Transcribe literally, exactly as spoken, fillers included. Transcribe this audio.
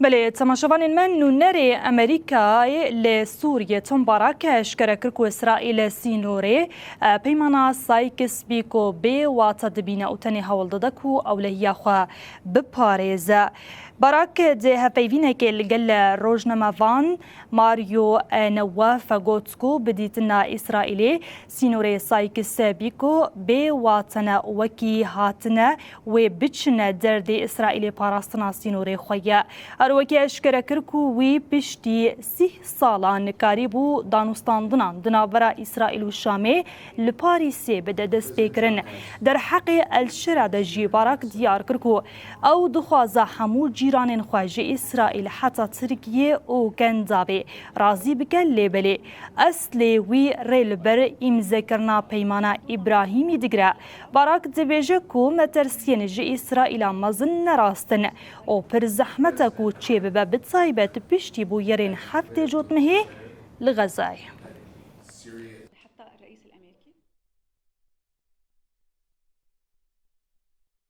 Belê, temaşevanên me, nûnerê Amerîkayê li Sûriyê Tom Barak eşkere kir ku Îsraîl sînorê, e, peymana Sykes-Picot bê wate dibîne û tenê hewl dide ku ewlehiya xwe biparêze. Barak di hevpeyvînekê li gel rojnamevan Mario, e, Newaf got ku bi dîtina Îsraîlê sînorê Sykes-Picot bê wate ne, wekî hatine wê biçine derdê Îsraîlê parastina sînorê xwe ye. Her wekî eşkere kir ku wî piştî sîh salan karîbû danûstandinan di navbera Îsraîl û Şamê li Parîsê bide destpêkirin. Derheqê El Şira de jî Barak diyar kir ku ew dixwaze hemû cîranên xwe ji Îsraîl heta Tirkiye û Kendavê razî bike, lê belê eslê wî rê li ber îmzekirina peymana Îbrahîmî digire. Barak dibêje ku metirsiyên ji Îsraîla mezin ne rast in û pir zehmet e ku çêbibe, bi taybet piştî bûyerên heftê cotmehê li Xezayê.